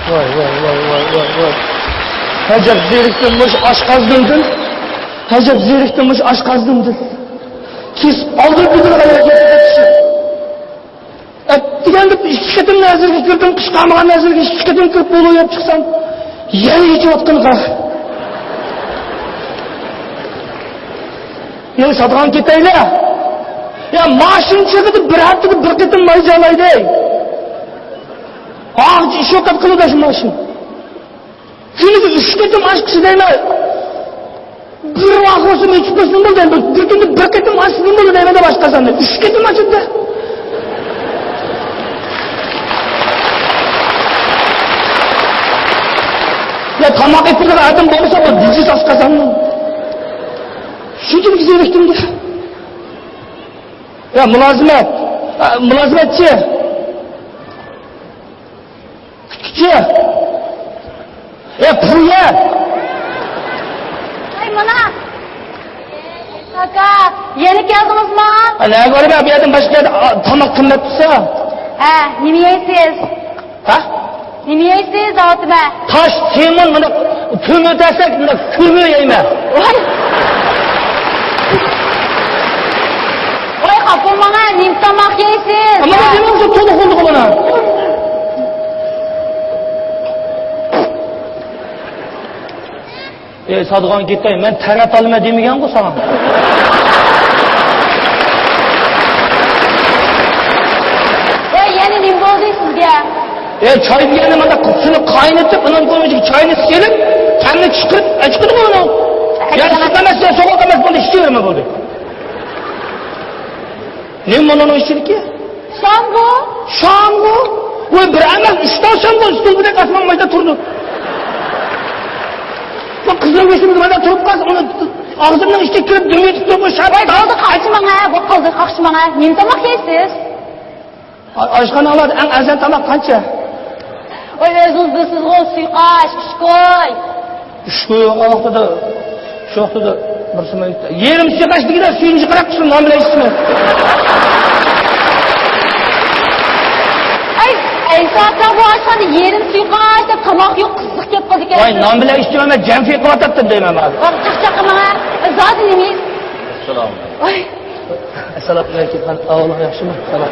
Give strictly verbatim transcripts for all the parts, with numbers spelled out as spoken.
ۋاي، ۋاي، ۋاي، ۋاي، ۋاي، ۋاي. ئەجەب زېرىكتىم مۇشۇ ئاشقازىنىمدىن. ئەجەب زېرىكتىم مۇشۇ ئاشقازىنىمدىن. كېسىپ ئالدۇرۇپ بېرىدىغان يەرگە كېتىشى. ئەتىگەندە ئىككى قېتىم نەزىرگە كىردىم، قىچقارمىغان نەزىرگە ئىككى قېتىم كىرىپ بولۇۋېرىپ چىقسام، يەنە ئېچىۋاتقىنىغا. يەنە ساتىدىغان كېتەيلى. يا، ماشىنا چېغىدا بىر ھەپتىدە بىر قېتىم ماي جالايدى. ئاغچى ئىش يوق قىلىدۇ شۇ ماشىنا. كۈنىگە ئۈچ قېتىم ئاچقۇچى دەيمەن. بىر ۋاق بولسا ئۆچۈپ قويسۇن بولدى. بىر، بىر كۈندە بىر قېتىم ئاچسىمۇ بولدى دەيمەن دەپ ئاشقازاننى. ئۈچ قېتىم ئاچىدۇ. يا تاماق ئېتىدىغان ئادەم بولمىسا بۇ دىجىس ئاشقازاننى. شۇنچىلىك زېرىكتىم دە. يا مۇلازىمەت. ئا، مۇلازىمەتچى. كۈتكۈچى. ئە، پۇيە. ئەي، مانا. ئاكا، يەنە كەلدىڭىزما؟ ئا، نەگە بارىمەن؟ بۇ يەردىن باشقا يەردە، ئا، تاماق قىممەت تۇرسا. ھە، نېمە يەيسىز؟ ھە؟ نېمە يەيسىز دەۋاتىمەن. تاش، سېمون، مانا كۆمۈر دېسەك، مانا كۆمۈر يەيمەن. ۋاي. ۋاي، خاپا بولماڭ، نېمە تاماق يەيسىز؟ ئەمما مانا نېمە بولسا تولۇق بولدىغۇ مانا. ئەي، ساتىدىغان كېتەي، مەن تەرەت ئالىمەن دېمىگەنغۇ ساڭا. ۋاي، يەنە نېمە بولدى سىزگە؟ ئەي، چاي دېگەننى مانا سۇنى قاينىتىپ، ئۇنىڭ كۆينىگە چاينى سېلىپ، تەمنى چىقىرىپ، ئەچىقىدىغۇ ئۇنى. يا سۇ ئەمەس، يا سوغۇق ئەمەس، بولدى، ئىچىۋەرمە بولدى. نېمە بۇنىڭ ئىچىدىكى؟ شامغۇ. شامغۇ؟ ۋاي، بىر ئەمەس، ئۈچ تال شامغۇ، ئۈستۈن بىلەك ئاسمان مايدا تۇرىدۇ. بۇ قىزنىڭ بېشىمىز مايدا تۇرۇپ قالسا، ئۇنى ئاغزىمنىڭ ئىچىگە كىرىپ دۈم ئېتىپ تۇرۇپ، شاپ. ۋاي، بولدى، قاقشىماڭ ھە، بۇ قالدى، قاقشىماڭ ھە. نېمە تاماق يەيسىز؟ ئا-، ئاشخانىڭلاردا ئەڭ ئەرزان تاماق قانچە؟ ۋاي، ئۆزىڭىز بىلىسىزغۇ، سۇيقاش، ئۈچكوي. ئۈچكوي يوق ۋاقتىدا، شۇ ۋاقتىدا بىر سۇمۇ يېرىم سۇيقاش دېگىنە سۈيىنى جىقراق قىلسۇن، نان بىلەن ئىچسىمۇ. ئەي، ئەيسا ئاكا، بۇ ئاشخانىدا يېرىم سۇيقاش دەپ تاماق يوق، قىزىق گەپ قىلىدىكەن. ۋاي، نان بىلەن ئىچتىم، مەن جەم سېتىۋاتاتتىم دەيمەن ھازىر. ۋاي، چاقچاق قىلماڭ ھە. زادى نېمە يەيسىز؟ ئەسسالام. ۋاي. ئەسسالامۇئەلەيكۇم. ئەھۋالىڭ ياخشىمۇ؟ سالام.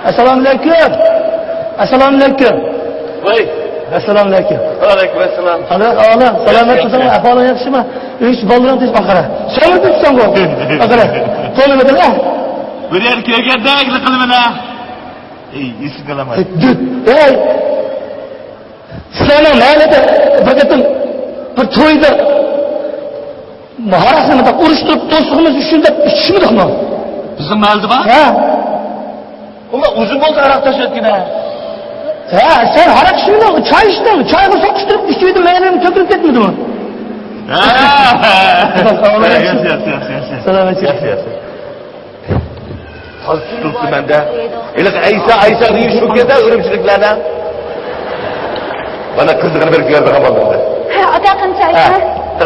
ئەسسالامۇئەلەيكۇم. ئەسسالامۇئەلەيكۇم. ۋاي. ئەسسالامۇئەلەيكۇم. ۋەئەلەيكۇم ئەسسالام. قانداق ئەھۋالىڭ؟ سالامەت ياخشى، تۇرساڭ، ياخشى. ئەھۋالىڭ ياخشىمۇ؟ ئۆي ئىچى بالىلىرىڭ تېز ئاخىرى. شاڭغۇ تۇرساڭغۇ. ئاخىرى. قولىمىدىڭ ئە؟ بىر يەر كۆرگەندەك قىلىمەن ھە. ئەي، ئېسىڭگە ئالامەن. ئەي، دۈت. ئەي. سىلەرنىڭ مەھەللىدە بىر قېتىم بىر تويدا ھاراقنى مۇنداق ئۇرۇشتۇرۇپ، دوستلۇقىمىز ئۈچۈن دەپ ئىچمىدۇقمۇ؟ بىزنىڭ مەھەللىدە بار؟ ھە. ئۇلار ئۇزۇن بولدى ھاراق تاشلىۋەتكىنى. ھە، سەن ھاراق ئىچمىدىڭ، چاي ئىچتىڭ. چايغا سوقۇشتۇرۇپ ئىچىۋىدىم، مەيلىم تۆكۈلۈپ كەتمىدىمۇ؟ ھە. ياخشى، ياخشى، ياخشى، ياخشى. سالامەتلىك. ياخشى، ياخشى. تاز تۇتۇلۇپتۇ مەندە. ھېلىقى ئەيسا، ئەيسا دېگەن شۇ كەندە ئۈرۈمچىلىكلەردە. مانا قىزىقىنى بىر كۆرىدىغان بولدۇم. ھە، ئاكا قېنى چاي. ھە،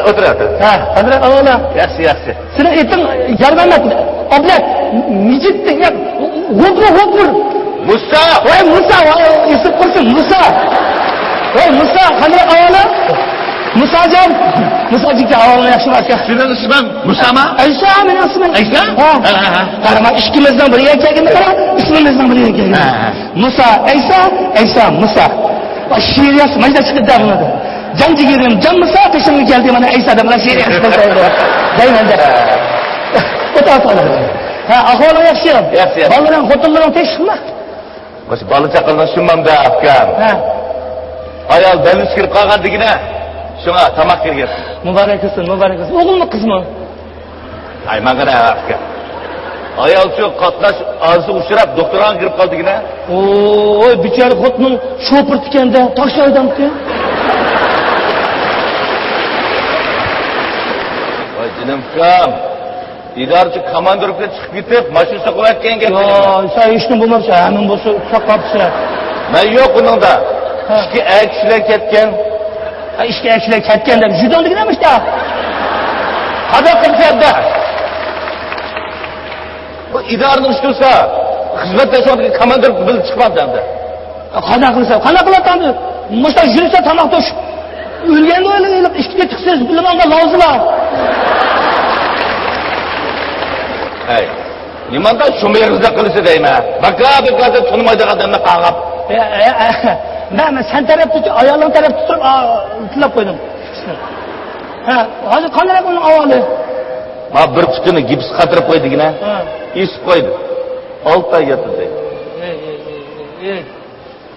ئولتۇر، ئولتۇر. ھە، قادىر ئاغا. ياخشى، ياخشى. سېنىڭ ئېتىڭ يارمەمەت، ئابلەت، مىجىت دېگەن، غوپۇر، غوپۇر. مۇسا! ۋاي مۇسا، ۋاي ئېسىپ قالسۇن، مۇسا! ۋاي مۇسا، قانداق ئەھۋالىڭ؟ مۇساجان! مۇساجىكى، ئەھۋالىڭ ياخشىمۇ ئاكا؟ سېنىڭ ئىسمىڭ مۇسامۇ؟ ئەيسا، مېنىڭ ئىسمىم. ئەيسا؟ ھە. ھە، ھە، ھە. قارىما، ئىككىمىزنىڭ بىر يەرگە كەلگىنىنى قارا، ئىسمىمىزنىڭ بىر يەرگە كەلگىنى. ھە، ھە. مۇسا، ئەيسا، ئەيسا، مۇسا. ۋاي شېئىر يازسا مايدا چىقىدۇ دەۋاتىدۇ. جان جىگىرىم، جان مۇسا، قېشىڭغا كەلدى، مانا ئەيسا دەپ، مانا شېئىر يازسا دەيمەن دەپ. دەيمەن دەپ. ئوتۇرۇۋاتىڭلار. ھە، ئەھۋالىڭ ياخشى؟ ياخشى، ياخشى. بالىلىرىڭ، خوتۇنلىرىڭ تىنچلىقمۇ؟ مۇشۇ بالا چاقىلىرىڭ شۇنداقتا ئاكام. ھە. ئايال دەم ئېلىشكە كىرىپ قالغان دېگىنە. شۇڭا تاماق كىرگەن. مۇبارەك بولسۇن، مۇبارەك بولسۇن. ئوغۇلمۇ، قىزمۇ؟ ھاي، ماڭا نە ئاكا. ئايال شۇ قاتناش ھادىسىگە ئۇچراپ، دوختۇرخانىغا كىرىپ قالدى دېگىنە. ۋوي، بىچارە خوتۇنۇڭ شوپۇرتىكەن-دە، تاشلايدىغانتى. ۋاي جېنىم ئۇكام. ئىدارىچى كاماندىروپكىدىن چىقىپ كېتىپ، ماشىنا سوقۇۋەتكەن گەپ. يا، سەن ھېچنېمە بولماپسەن، ھەممىڭ بولسا ئۇخلاپ قاپسەن. مەن يوق ئۇنىڭدا. ھە. ئىككى ئەر كىشىلەر كەتكەن. ھە، ئىككى ئەر كىشىلەر كەتكەن دەپ، ژۇدۇڭ دېگىنەمىش تا. قانداق قىلسا ئەمدى؟ بۇ ئىدارىنىڭ ئىشى تۇرسا، خىزمەتداشلىرىڭدىكى كاماندىروپكا بىللە چىقمامدۇ ئەمدى؟ قانداق قىلسا، قانداق قىلاتامدۇ؟ مۇشۇنداق يۈرسە تاماق توشۇپ ئۆلگەندە ئۆلگەن، ئىككى تېتىقسىز بىلمەڭدە لاۋزىلا. ھەي، نېمانداق شۇمۇ ئېغىزدا قىلىسى دەيمەن. باكا، باكا دەپ تونۇمايدىغان ئادەمنى قاغاپ. ئە، ئە، ئە، مەن، مەن سەن تەرەپتە، ئايالىڭ تەرەپتە تۇرۇپ، ئا، تىللاپ قويدۇم. ھە، ھازىر قانداق ئۇنىڭ ئەھۋالى؟ ما بىر پۇتىنى گىپس قاتۇرۇپ قويدىغىنە. ھە. ئېسىپ قويدى. ئالتە ئاي ياتىدۇ. ئېي، ئېي، ئېي، ئېي، ئېي.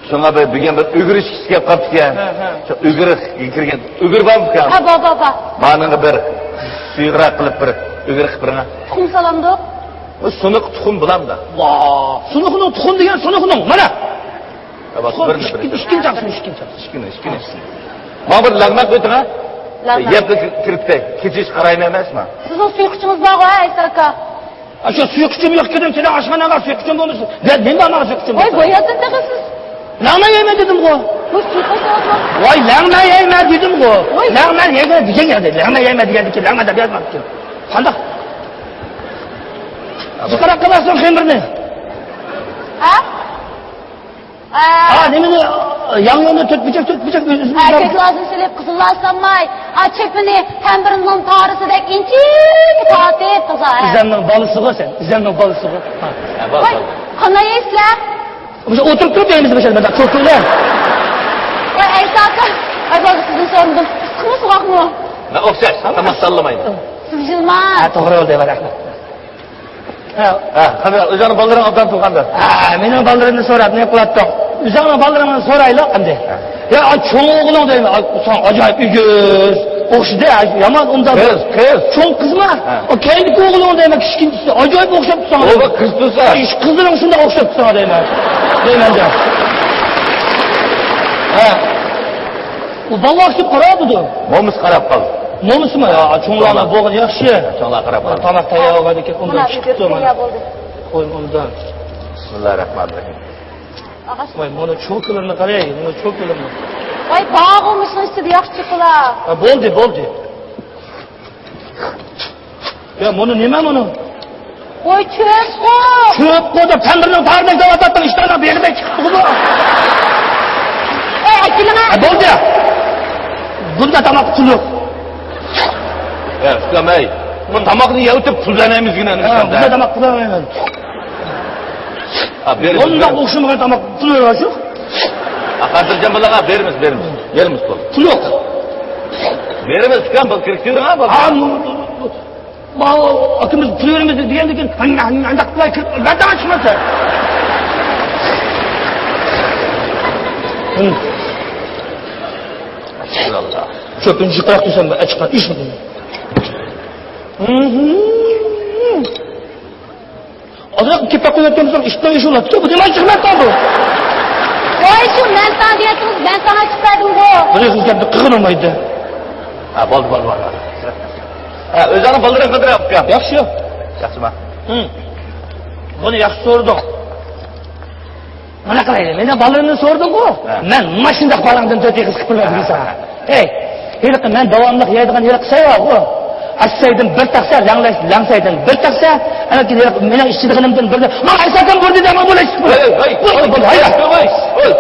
شۇڭا بىر، بۈگۈن بىر ئۈگرە ئىچكۈسى كېلىپ قاپتىكەن. ھە، ھە. شۇ ئۈگرە كىرگەن. ئۈگرە بارمىكەن؟ ھە، بار، بار، بار. مانىڭغا بىر سۇيۇقراق قىلىپ بىر ئۈگرە قىلىپ بېرىڭە. تۇخۇم سالامدۇق؟ ئۇ سۇنۇق تۇخۇم بولامدا. ۋا، سۇنۇقنىڭ تۇخۇم دېگەن سۇنۇقنىڭ. مانا. ھە، بار، تۇخۇم، بىرنى، ئىككىنچى، بىرنى. ئىككىنچى ئاقسىن، ئىككىنچى ئاقسىن. ئىككىنى، ئىككىنى. ماڭا بىر لەغمەن قويدۇڭ ھە؟ لەغمەن. يەپ كىرىپ كېتەي. كېچىش قارايمەن ئەمەسمۇ؟ سىزنىڭ سۇيۇقچىڭىز بارغۇ، ھە، ئەيسا ئاكا؟ ئاشۇ سۇيۇقچىم يوق ئىكەن، سېنىڭ ئاشخاناڭغا سۇيۇقچىم بولمىسۇن. يا، نېمە بار ماڭا سۇيۇقچىم؟ ۋاي، بۇ يەردىن تېخى سىز. لەڭمەن يەيمەن دېدىمغۇ. بۇ سۇيۇقچىم. ۋاي، لەڭمەن يەيمەن دېدىمغۇ. ۋاي. لەڭمەن يەيمەن دېگەن يەردە، لەڭمەن يەيمەن دېگەندىكىن لەڭمەن دەپ يازماپتىكەن. قانداق؟ جىقراق قىلارسەن خېمىرنى. ھە؟ ئا، نېمىنى، ياڭيۇنى تۆت بۇرجەك، تۆت بۇرجەك ئۆزىمىز. ئەركەكلەرنى سېلىپ قىزىللار سانماي، ئا، چېپىنى تەمبىرنىڭ تارىسىدەك ئىنچىكە تارتىپ تازا، ھە. ئىزەمنىڭ بالىسىغۇ سەن، ئىزەمنىڭ بالىسىغۇ. ھە. ۋاي، قانداق يەيسىلەر؟ مۇشۇ ئولتۇرۇپ تۇرۇپ يەيمىز بۇ يەردە، مۇنداق كوكۇلار. ۋاي، ئەيسا ئاكا، ئاي، بولدى، سىزدىن سورىدىم. ئىسسىقمۇ، سوغۇقمۇ؟ مەن ئوخشاش، تاماق تاللىمايمەن. سىز يىلماڭ. ھە، توغرا بولدى، رەھمەت. ھە. ھە، قانداق، ئۆزۈڭنىڭ بالىلىرىڭ ئوبدان تۇرغاندا؟ ھە، مېنىڭ بالىلىرىمنى سوراپ نېمە قىلاتتىڭ؟ ئۆزۈڭنىڭ بالىلىرىڭنى سورايلى ئەمدى. يا، چوڭ ئوغلۇڭ دەيمەن، ساڭا ئاجايىپ ئېگىز. ئوخشىدى، يامان ئوبدان. قىز، قىز. چوڭ قىزما؟ ھە. ئۇ كەينىدىكى ئوغلۇڭ دەيمەن، كىچىكىنچىسى. ئاجايىپ ئوخشاپتۇ ساڭا. ئۇ قىز تۇرسا. ئىش قىزلىرىڭ شۇنداق ئوخشاپتۇ ساڭا دەيمەن. دەيمەن دە. ھە. ئۇ بالىلار كۈتۈپ قاراپتۇ. مومىسى قاراپ قالدى. مومىسىمۇ؟ يا، چوڭلارنىڭ بولغىنى ياخشى. چوڭلار قاراپ قالدى. تاماق تەييار بولغاندىكىن ئۇندىن چىقىپتۇ مانا. قوي ئۇندىن. بىسمىللاھىررەھمانىررەھىم. ۋاي، مانا چوكىلىرىنى قاراي، مانا چوكىلىرىنى. ۋاي، بارغۇ مۇشۇنىڭ ئىچىدە ياخشى چوكىلار. ھە، بولدى، بولدى. يا، مانا نېمە مانا؟ ۋاي، چۆپقۇ. چۆپقۇ دەپ تەمبىرنىڭ تارىدەك دەۋاتاتتىڭ، ئىشتاننىڭ بېغىدەك چىقىپتىغۇ بۇ. ۋاي، ئەكېلىڭە. ھە، بولدى. بۇندا تاماق پۇل يوق. يا، ئۇكام، ئەي، بۇ تاماقنى يەۋېتىپ پۇل بەرمەيمىزگىنە، ھە، بۇندا تاماق پۇل بەرمەيمەن. ھە، بېرىمىز، بۇنداق بېرىمىز. ئوخشىمىغان تاماق پۇل بەرمەيسىز. ھە، خاتىرجەم بولۇڭ، ھە، بېرىمىز، بېرىمىز. بېرىمىز پۇل. پۇل يوق. بېرىمىز، ئۇكام، بۇ كىرىپ كىرىڭ، ھە، بۇ. ھە، بۇ، بۇ، بۇ، بۇ، ئاكىمىز پۇل بېرىمىز دېگەندىكىن، ئانداق قىلىپ كىرىپ، بەردەڭ چىقماسا. چۆپىنى جىقراق دېسەم، ئەچىققان ئىشمىدىم. ئازراق كېپەك قويۇۋەتكەن بولسام، ئىشتىن ئىش بولاتتى. بۇ نېمە چىقمايتتى بۇ؟ ۋاي، شۇ مەن ساڭا دېگەنتىم، مەن ساڭا ئېچىپ بەردىمغۇ. بىر ئېغىز گەپنى قىلغىنىڭ بولمايدۇ. ھە، بولدى، بولدى، بولدى. ھە، ئۆزۈڭنىڭ بالىلىرىڭ قانداق، ئۇكام؟ ياخشى. ياخشىما؟ ھىم. بۇنى ياخشى سورىدىڭ. مانا قارايلى، مېنىڭ بالىلىرىمنى سورىدىڭغۇ؟ ھە. مەن ماشىنىداق بالاڭدىن تۆت ئېغىز قىلىپ بېرىمەن دېگەن ساڭا. ھەي، ھېلىقى مەن داۋاملىق يەيدىغان ھېلىقى سەي بارغۇ. ئاچسايدىن بىر تەخسە، لەڭلەي-، لەڭسەيدىن بىر تەخسە، ئاندىن كېيىن ھېلىقى مېنىڭ ئىچىدىغىنىمدىن بىر، ماڭا ئاچساكەن بۇردا دەڭ، بۇنى ئىچىپ بولدى، بولدى، ھەي، ھەي، ھەي، ھەي، ھەي. ۋاي، ۋاي، ۋاي.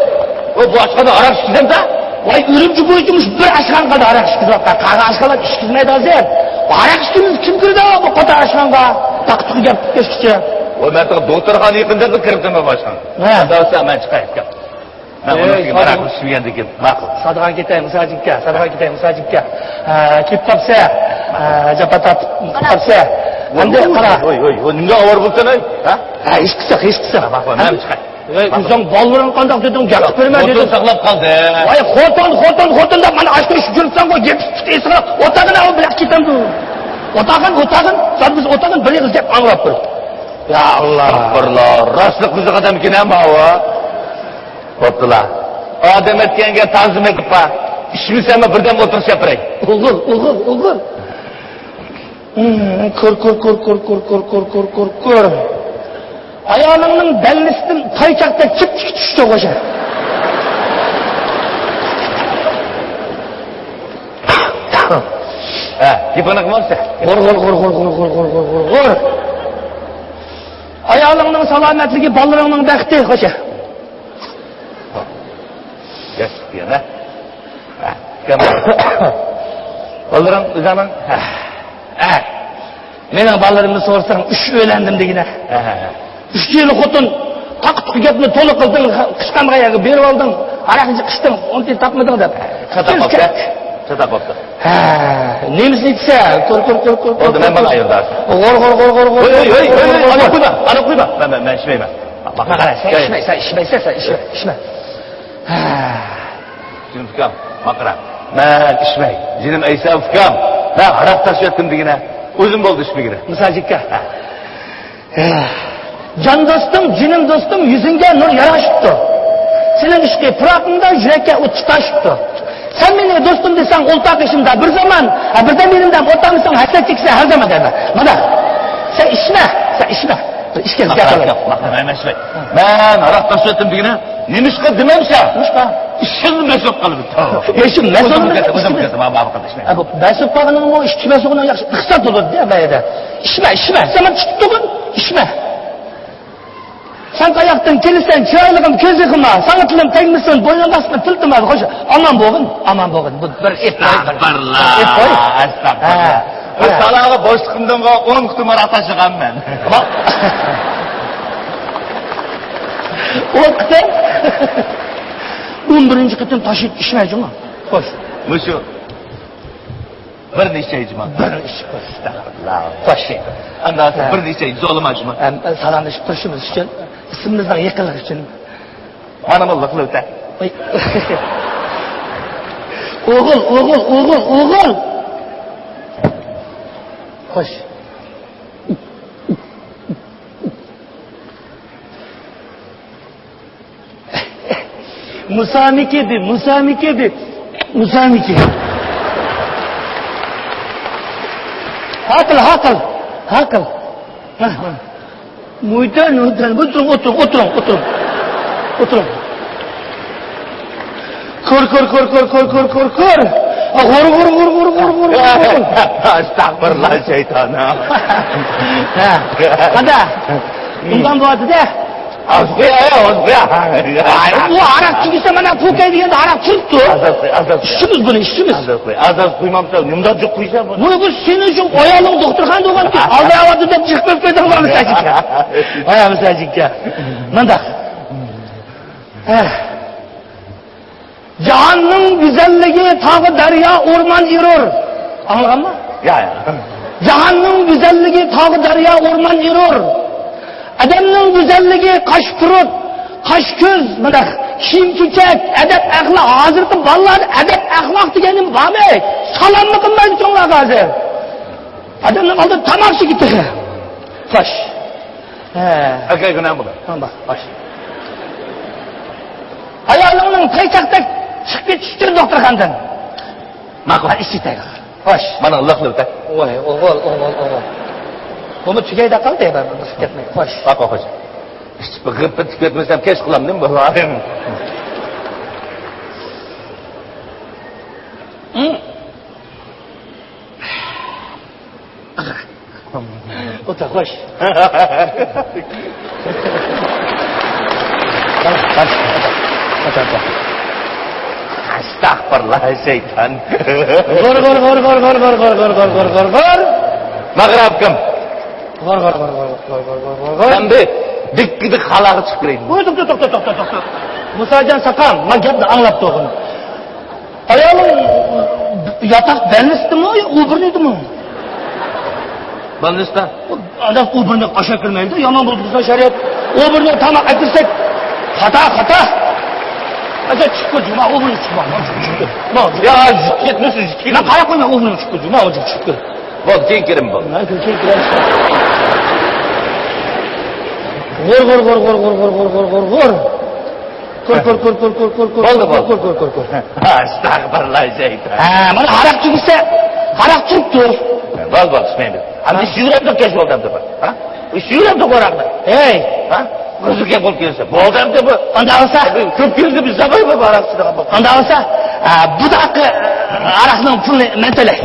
ۋاي، بۇ ئاشخانىدا ھاراق ئىچكۈزەمدۇ؟ ۋاي، ئۈرۈمچى بويىچە مۇشۇ بىر ئاشخانا قالدى ھاراق ئىچكۈزۈۋاتقان. قالغان ئاشخانىلار ئىچكۈزمەيدۇ ھازىر. ھاراق ئىچكۈزمىسە كىم كىرىدۇ بۇ قاتار ئاشخانىغا؟ تاقا-تۇقا گەپ كەتكۈچە. ۋاي، مەن تېخى دوختۇرخانىغا يېقىن دەپلا كىرىپتىمەن بۇ ئاشخانىغا. ھە. دەۋاتسا مەن چىقاي. مەن ئۇنىڭ ئۈستىگە ماراقلىشىپ يۈرگەندىكىن ماقۇل. سادىغان كېتەي مۇساجىككە، سادىغان كېتەي مۇساجىككە. ھە، كېلىپ قاپسە، ھە، جاپا تارتىپ قاپسە. ئەمدى قارا. ۋوي، ۋوي، ۋوي، نېمىگە ئاۋارە بولساڭ، ھەي؟ ھە؟ ھە، ھېچ قىلسا، ھېچ قىلسا. ھە، ماقۇل، مەن چىقاي. ۋاي، ئۆزۈڭ بالىلىرىڭ قانداق دېدىڭ، گەپ قىلىپ بەرمە دېدىڭ. ساقلاپ قالدى. ۋاي، خوتۇن، خوتۇن، خوتۇن دەپ مانا ئاشۇ ئىش يۈرسەڭغۇ، گېپى پۈتتى ئېسىڭ. ئوتاغىنا ئۇ بىلەن كېتەمدۇ؟ ئوتاغىن، ئوتاغىن، سەن بىز ئوتاغىن بىر ئېغىز گەپ ئاڭلاپ بىر. يا ئاللا. ئاستاغپىرۇللا، راستلىق بۈزۈك ئادەمكەن ھە ماۋۇ. بوپتۇلا. ئادەم ئەتكەنگە تانسىمۇ ئېيتىپ بار. ئىچمىسەممۇ بىردەم ئولتۇرۇش ياپىراي. ئوغۇل، ئوغۇل، ئوغۇل. كۆر، كۆر، كۆر. ئايالىڭنىڭ دەللىسىدىن تايچاقتەك چىپ چىقىپ چۈشتى ئوخشاش. ھە، گېپىڭنى قىلمامسەن؟ غۇر، غۇر، غۇر. ئايالىڭنىڭ سالامەتلىكى، بالىلىرىڭنىڭ بەختى، خوجا. دېگەن، ھە؟ ھە، ئۇكام. بالىلىرىڭ ئۆزۈڭنىڭ؟ ھە. ھە. مېنىڭ بالىلىرىمنى سورىساڭ، ئۈچ ئۆيلەندىم دېگىنە. ھە، ھە، ھە. ئۈچ يىل خوتۇن، تاقا-تۇقا گەپنى تولا قىلدىڭ، قىچقانغا يەرگە بېرىۋالدىڭ، ھاراق ئىچىپ ئىچتىڭ، ئۇنى تاپمىدىڭ دەپ. چاتاق بوپتۇ. چاتاق بوپتۇ. ھە، نېمىسىنى ئىچسە؟ كۆر، كۆر، كۆر، كۆر. بولدى، مەن مانا ئايرىلدى. غور، غور، غور، غور، غور. ھوي، ھوي، ھوي، ھوي، ھوي، ئانا قويما، ئانا قويما. مەن، مەن، مەن ئىچمەيمەن. باقما، قارا، سەن ئىچمەيسەن، ئىچمەيسەن، سەن ئىچمە، ئىچمە. ھە. جېنىم ئۇكام، ماڭا قارا. مەن ئىچمەي. جېنىم ئەيسا ئۇكام. مەن ھاراق تاشلىۋەتتىم دېگىنە. ئۆزۈم بولدى ئىچمىگىنى. مۇساجىككا. ھە. جان دوستۇم، جېنىم دوستۇم، يۈزۈڭگە نۇر ياراشىپتۇ. سېنىڭ ئىشقىي پۇراقىڭدا يۈرەككە ئوت تۇتاشىپتۇ. سەن مېنى دوستۇم دېسەڭ، ئولتۇر قېشىمدا بىر زامان، ھە، بىردەم يېنىمدا ئولتۇرمىساڭ، ھەسرەت چېكىسەن ھەر زامان دەيمەن. مانا، سەن ئىچمە، سەن ئىچمە. ئىچكەن گەپ قىلىپ. مەن ھاراق تاشلىۋەتتىم دېگىنە. نېمىشقا دېمەمسە؟ نېمىشقا؟ ئىچسەڭ مەست بولۇپ قالىدۇ. يا، شۇ مەست بولۇپ قالغىنىڭمۇ ئىچكى مەست بولغىنىڭ ياخشى ئىقتىساد بولىدۇ، يا، بەيدە. ئىچمە، ئىچمە، سەن مانا ئىچتىڭغۇ، ئىچمە. سەن قاياقتىن كېلىسەن، چىرايلىقىم، كۆز يېقىما، ساڭا تىلىم تەگمىسۇن، بوينۇڭغا ئاسما تىلتىما. خوش، ئامان بولغىن، ئامان بولغىن. بۇ بىر ئېيتقاي، بىر ئەستەغپىرۇللا، ئېيتقاي. ئەستەغپىرۇللا. ھە. بۇ تالاغا بوشلۇقۇمدىن ئون قېتىم ھاراق تاشلىغانمەن. ئون قېتىم؟ ئون بىرىنچى قېتىم تاشلاپ ئىچمە جۇمۇ. خوش. مۇشۇ. بىر نەچچە جۇمۇ. بىر ئىچىپ قوي. ئەستەغپىرۇللا. خوش. ئەمدى ھازىر ھە. بىر نەچچە زورلىما جۇمۇ. ھەم سالاملىشىپ تۇرۇشىمىز ئۈچۈن، ئىسمىمىزنىڭ يېقىنلىقى ئۈچۈن. مانا بۇ لىقلىۋېتە. ئوي. ئوغۇل، ئوغۇل، ئوغۇل، ئوغۇل. خوش. مۇسانىكى دې، مۇسانىكى دې، مۇسانىكى. ھاقىل، ھاقىل، ھاقىل. ھە، ھە. مۇيتەن، مۇيتەن. ئولتۇرۇڭ، ئولتۇرۇڭ، ئولتۇرۇڭ، ئولتۇرۇڭ. ئولتۇرۇڭ. كور، كور، كور. غور، غور، غور. ئەستەغپىرۇللا، شەيتان. ھە. قانداق؟ ئۇنىڭدىن بولاتتى-دە. ئاز قوي، ئاز قوي. ئاي، ئۇ ھاراق چۈگىسە مانا پوكەي دېگەندە ھاراق تۇرۇپتۇ. ئاز، ئاز قوي، ئاز قوي. ئىچىمىز بۇنى، ئىچىمىز. ئاز قوي، ئاز قوي. ئاز قويمامسەن، نېمىدەر جۈك قويسا بۇنى. بۇنى بۇ سېنىڭ ئۈچۈن ئايالىڭ دوختۇرخانىدا بولغانكەن، ئالداۋاتىدۇ دەپ جىق قويۇپ قويدۇڭ مانا سەجىككە. ھە، مانا سەجىككە. مانداق. ھە. جاھاننىڭ گۈزەللىكى تاغ، دەريا، ئورمان، ئېرۇر. ئاڭلىغانما؟ يا، يا. جاھاننىڭ گۈزەللىكى تاغ، دەريا، ئورمان، ئېرۇر. ئادەمنىڭ گۈزەللىكى قاش، پۇرۇت، قاش، كۆز، مانا كىيىم-كېچەك، ئەدەپ-ئەخلاق. ھازىرقى بالىلاردا ئەدەپ-ئەخلاق دېگەن نېمە بارمۇ؟ سالاممۇ قىلمايدۇ چوڭلارغا ھازىر. ئادەمنىڭ ئالدىدا تاماق يېگۈ تېخى. خوش. ھە. ئەكەلگۈنەڭ بۇلار. ھە، بار. خوش. ئايالىڭنىڭ پايچاقتەك چىقىپ كېتىشى ئۈچۈن دوختۇرخانىدىن. ماقۇل. ھە، ئىچىتەيلى. خوش. مانا لىقلىۋېتە. ۋاي، ئوغۇل، ئوغۇل، ئوغۇل. بۇمۇ تۈگەيدە قالدى، بىر بىر كەتمەي. خوش. ماقۇل، خوش. ئىچىپ غىپپىتىپ كەتمىسەم كەچ قىلامدىم بۇلار. ھە. ئولتۇر، خوش. ئەستەغپىرۇللا، شەيتان. غور، غور، غور. ماغرابكىم. غور، غور، غور. سەن بىر دىككىدە خالاغا چىقىپ كىرەيلى. ۋوي، توختا، توختا، توختا، توختا. مۇساجان ساقام، مەن گەپنى ئاڭلاپ تۇرغىن. ئايالىڭ ياتاق بەلنىستىمۇ يا ئوبورنىيدىمۇ؟ بەلنىستا. ئادەم ئوبورنىيغا ئاشا كىرمەيدۇ، يامان بولدى بىزنىڭ شەرىئەت. ئوبورنىيغا تاماق ئەكىرسەك خاتا، خاتا. ئەجە چىققۇ جۇما، ئوبورنىي چىقما. يا، كەتمىسۇن، كېلىڭ. مەن قاراپ قويماي، ئوبورنىي چىققۇ جۇما، ئوبورنىي چىققۇ. بولدى، كېيىن كىرىمەن، بولدى. مەن كېيىن كىرەم. غور، غور، غور. كور، كور، كور. بولدى، بولدى. كور، كور، كور، كور. ئەستەغپىرۇللا، شەيتان. ھە، مانا ھاراق چۈگىسە، ھاراق تۇرۇپتۇ. بولدى، بولدى، ئىچمەيمەن. ئەمدى ھە؟ سۈيرەمدۇق كەچ بولدى ئەمدى. ھە؟ سۈيرەمدۇق ھاراقنى. ھەي. ھە؟ قىزىق گەپ بولۇپ كەلسە. بولدى ئەمدى بۇ. ئانداق بولسا. كۆپ كەلدى بىز زاپاي بار ھاراق ئىچىدىغان بولۇپ. ئانداق بولسا، ھە، بۇ داقى ھاراقنىڭ پۇلىنى مەن تۆلەي.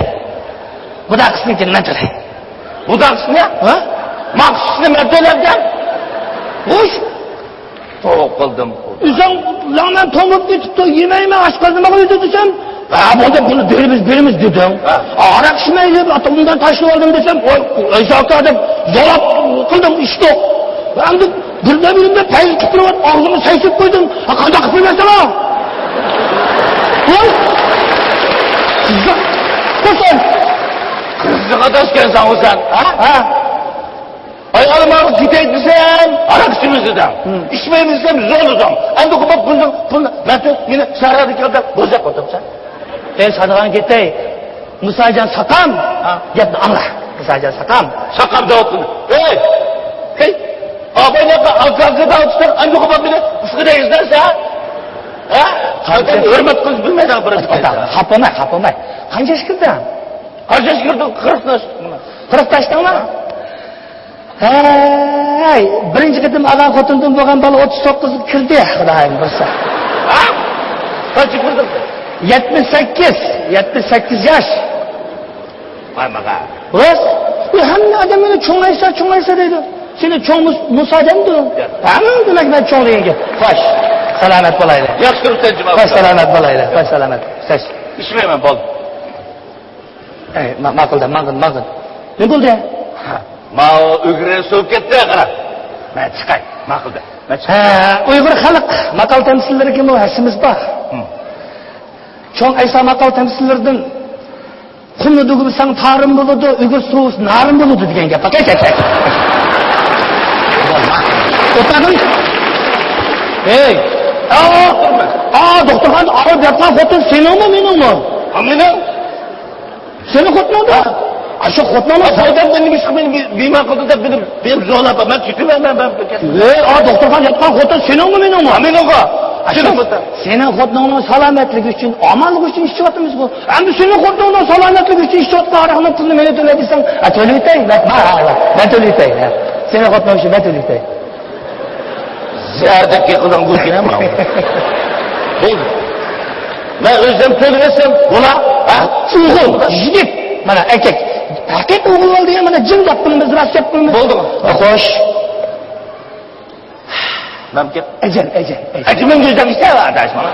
بۇ داقىسىنىڭكىنى مەن تۆلەي. بۇ داقىسىنى؟ ھە؟ ماقۇسىنى مەن تۆلەمدىم. خوش. توۋا قىلدىم. ئۆزۈڭ لەڭمەن توڭۇپ كېتىپتۇ، يېمەيمەن، ئاشقازىنىمغا ئۆتىدۇ دېسەم، ھە، بولدى، بۇنى بېرىمىز، بېرىمىز دېدىڭ. ھە. ھاراق ئىچمەيلى، ئۇندا تاشلىۋالدىم دېسەم، ۋاي، ئەيسا ئاكا دەپ زوراپ قىلدىم، ئىچتۇق. ئەمدى بىردەم بىردەم پەيز قىپىلىۋات، ئاغزىمنى سەيسىپ قويدۇم. ھە، قانداق قىپىلىۋەتسەڭ؟ ۋاي! قىزىق. قىزىق ئاداش ئىكەنسەن سەن. ھە؟ ھە. ئايالىم ئالغا كېتەي دېسەم، ھاراق ئىچىمىز دېدىڭ. ھىم. ئىچمەيمىز دېسەم، زورلىدىڭ. ئەمدى قوپۇپ بۇندىن، بۇندىن، مەن مېنى سەھرادىكى يەردە بوزەپ ئولتۇرۇپسەن. ئەي، سادىغان كېتەي. مۇساجان ساقام. ھە. گەپنى ئاڭلا. مۇساجان ساقام. ساقام دەۋاتقىنى. ھەي! ھەي! ئابايلارغا ئاكا-ئاكا دەۋاتىسەن، ئەمدى قوپۇپ مېنى ئۇسكىدە ئىزدەرسەن. ھە؟ قانچە ھۆرمەت قىلىش بىلمەيدىغان بىر. خاپا بولماي، خاپا بولماي. قانچە ياش كىردىڭ؟ قانچە ياش كىردىڭ؟ قىرىق ياش. قىرىق تاشتىڭمۇ؟ ھە. ھەي، بىرىنچى قېتىم ئالغان خوتۇندىن بولغان بالا ئوتتۇز توققۇزغا كىردى، خۇدايىم بۇيرۇسا. ھە؟ قانچە كىردى؟ يەتمىش سەككىز، يەتمىش سەككىز ياش. ۋاي ماغا. راست، بۇ ھەممە ئادەم مېنى چوڭ ئەيسا، چوڭ ئەيسا دەيدۇ. سېنى چوڭ مۇس-، مۇسا دەمدۇ؟ ياق. ھەممە دېمەك مەن چوڭ دېگەن گەپ. خوش. سالامەت بولايلى. ياخشى تۇرۇپسەن جۇما. خوش، سالامەت بولايلى. خوش، سالامەت. خوش. ئىچمەيمەن، بولدى. ئەي، ما-، ماقۇل دە، ماقۇل، ماقۇل. نېمە بولدى؟ ھە، ماۋۇ ئۆگرە سوۋۇپ كەتتى، قارا. مەن چىقاي، ماقۇل دە. مەن چىقاي. ھە، ئۇيغۇر خەلق ماقال تەمسىللىرىگىمۇ ھەسسىمىز بار. ھىم. چوڭ ئەيسا ماقال تەمسىللىرىدىن «قۇمنى دۈگمىسەڭ تارىم بولىدۇ، ئۆگرە سوۋۇسا نارىن بولىدۇ» دېگەن گەپ بار. كەت، كەت، كەت. ئوتاقنى. ھەي. ئا، ئا، دوختۇرخانىدا ئاغرىپ ياتقان خوتۇن سېنىڭمۇ، مېنىڭمۇ؟ ھە، مېنىڭ. سېنىڭ خوتۇنۇڭدا؟ ھە. ئاشۇ خوتۇنۇڭنىڭ ھە، سايدام مېنى بىر، بىر، بىمار قىلدى دەپ بېرىپ، بېرىپ زورلاپ، مەن كېتىمەن، مەن، مەن كېتىمەن. ھەي، ئا، دوختۇرخانىدا ياتقان خوتۇن سېنىڭمۇ، مېنىڭمۇ؟ ھە، مېنىڭغۇ. ئاشۇ سېنىڭ خوتۇنۇڭنىڭ سالامەتلىكى ئۈچۈن، ئامانلىقى ئۈچۈن ئىچىۋاتىمىزغۇ. ئەمدى سېنىڭ خوتۇنۇڭنىڭ سالامەتلىكى ئۈچۈن ئىچىۋاتقان ھاراقنىڭ پۇلىنى مەن تۆلەي دېسەڭ، ھە، تۆلىۋېتەي، مەن، ھە، ھە، مەن تۆلىۋېتەي، ھە. سېنىڭ خوتۇنۇڭ ئۈچۈن مەن تۆلىۋېتەي. زەردەك يىقىلغان گۇركىنە ماۋۇ. بولدى. مەن ئۆزۈم تۆلىۋەتسەم بولا، ھە؟ ئوغۇل، يىگىت، مانا ئەركەك. ھەقىقىي ئوغۇل بولدى، مانا جىڭ گەپ قىلىمىز، راست گەپ قىلىمىز. بولدىغۇ. خوش. مەمتىق. ئەجەل، ئەجەل، ئەجەل. ئەجىمىن گۆزەك ئىشتە ئاداش مانا.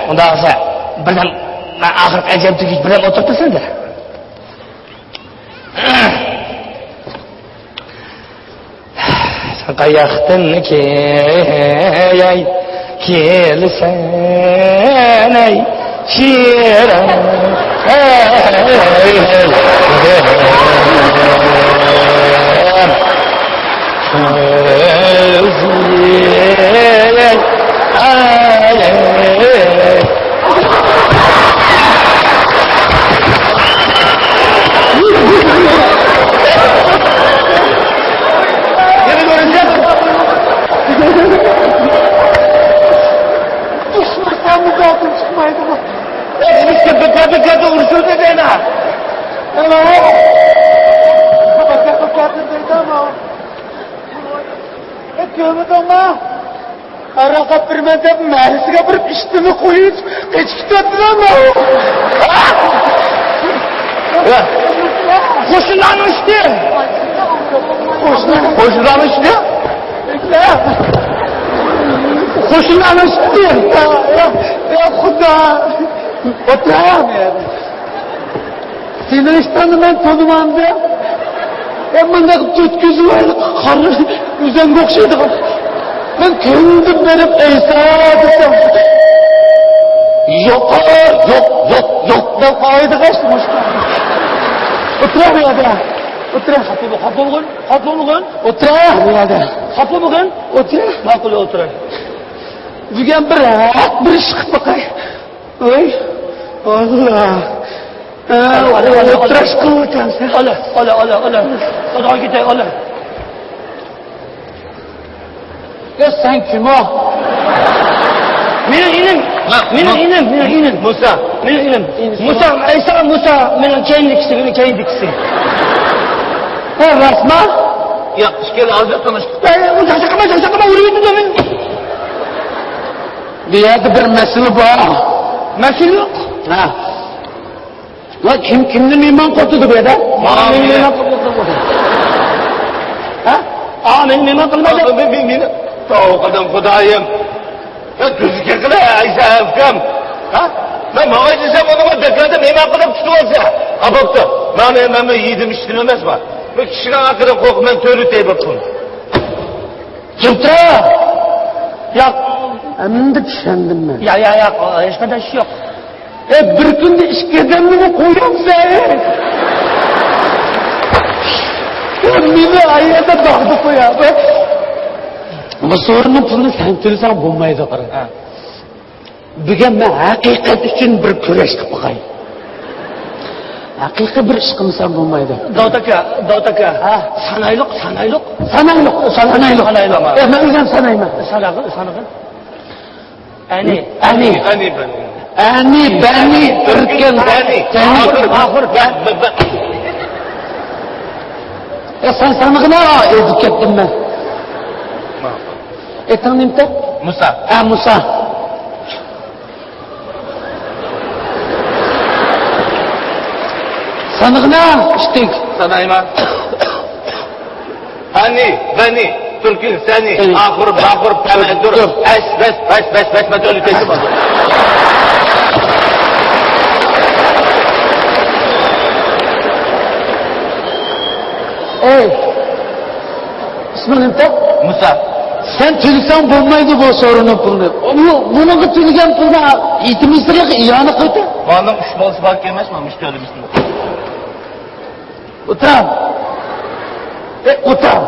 ئۇنداق بولسا، بىردەم، مەن ئاخىرقى ئەجەل تۈگۈش بىردەم ئولتۇرۇپ تۇرسۇن دە. سەن قاياقتىن كېلەي، كېلىسەن ئەي شىرىن. ئۇرۇشۇۋېتىدۇ دەيمەن. كۆرمىدىڭمۇ؟ ھاراق ئەپ بېرىمەن دەپ مەھەللىسىگە بېرىپ ئىشتىنى قويۇپ قېچىپ كېتىۋاتىدۇ. قوشنىلارنىڭ ئىشى. قوشنىلارنىڭ ئىشى. قوشنىلارنىڭ ئىشى. يا، يا، يا خۇدا. ئولتۇر. سېنىڭ ئىشتاننى مەن تونۇمامدىم. ئە، مۇنداق تۆت كۆزى بار، قارا ئۈزەڭگە ئوخشايدىغان. مەن كۈندە بېرىپ ئەيسا دېسەم، يوق، يوق، يوق، يوق دەپ قايتىدىغان ئىشتان. ئولتۇر بۇ يەردە. ئولتۇر. خاپا بولغىن، خاپا بولغىن. ئولتۇر بۇ يەردە. خاپا بولغىن. ئولتۇر. ماقۇل، ئولتۇر. بۈگۈن بىر ھەق بىر ئىش قىلىپ باقاي. ۋاي، ئاللا. ھە، ئاللا، ئاللا، ئولتۇرۇش قىلىۋاتامسەن. ئاللا، ئاللا، ئاللا، ئاللا. خۇداغا كېتەي، ئاللا. يا سەن كىم ئۇ؟ مېنىڭ ئىنىم. ھە، مېنىڭ ئىنىم، مېنىڭ ئىنىم. مۇسا. مېنىڭ ئىنىم. مۇسا، ئەيسا، مۇسا، مېنىڭ كەينىدىكىسى، مېنىڭ كەينىدىكىسى. ھە، راستما؟ ياق، ئىككىلى ھازىر تونۇشتۇق. يا، يا، ئۇ جاققا قارىما، جاققا قارىما، ئۇرۇۋېتىدۇ مېنى. بۇ يەردە بىر مەسىلە بار. مەسىلە يوق. ھە. ۋاي، كىم كىمنى مېھمان قىلىۋاتىدۇ بۇ يەردە؟ ماڭا مېنى مېھمان قىلىۋاتىدۇ. ھە؟ ئا، مېنى مېھمان قىلمايدۇ. مېنى، مېنى، مېنى. توۋا قىلدىم، خۇدايىم. يا، تۈزۈك قىلە، ئەيسە ئۇكام. ھە؟ مەن ماڭاي دېسەم، ئۇنىڭغا دەكرەتتە مېھمان قىلىپ تۇتۇۋالسا. ھە، بوپتۇ. مانا مەنمۇ يېدىم ئىچتىم ئەمەسما. بۇ كىشىنىڭ ھەققىدىن قورقۇپ مەن تۆلىتەي بوپتۇم. تۇرتۇر! ياق. ئەمدى چۈشەندىم مەن. يا، يا، ياق، ھېچقانداق ئىش يوق. ئە، بىر كۈندە ئىككى ئادەمنىمۇ قويامسەن؟ ئە، مېنى ئايەردە باغدا قويا. بۇ سورۇننىڭ پۇلىنى سەن تۆلىسەڭ بولمايدۇ، قارا. ھە. بۈگۈن مەن ھەقىقەت ئۈچۈن بىر كۈرەش قىلىپ باقاي. ھەقىقىي بىر ئىش قىلمىسام بولمايدۇ. داۋۇت ئاكا، داۋۇت ئاكا. ھە؟ سانايلۇق، سانايلۇق. سانايلۇق، سانايلۇق. سانايلۇق. ئە، مەن ئۆزۈم سانايمەن. ساناغىن، ساناغىن. ئەنى. ئەنى. ئەنى بەنى. ئەنى بەنى تۈركۈم. ئەنى. ئەنى. ئاخىر، ئاخىر. بە، بە، بە. ئە، سەن سانىغىنا ئېزىپ كەتتىم مەن. ئېتىڭ نېمىتە؟ مۇسا. ئە، مۇسا. سانىغىنا ئىشتىك. سانايمەن. ئەنى، بەنى، تۈركۈم، سەنى، ئەنى. ئاخۇر، باخۇر، پەمەدۇر، دۇر. ئەس، بەس، بەس، بەس، بەس، مەتۆلى تېسىم. ئەي، ئىسمىڭ نېمە؟ مۇسا. سەن تۆلىسەڭ بولمايدۇ بۇ سورۇننىڭ پۇلىنى. بۇ، بۇنىڭغا تۆلىگەن پۇلنى يېتىم ئېسىرلىق ئىئانە قىلدى. مالنىڭ ئۈچ بالىسى بار ئىكەن ئەمەسمۇ، مۇشۇ تۆلىمىسىمۇ. ئوتۇر. ئەي، ئوتۇر.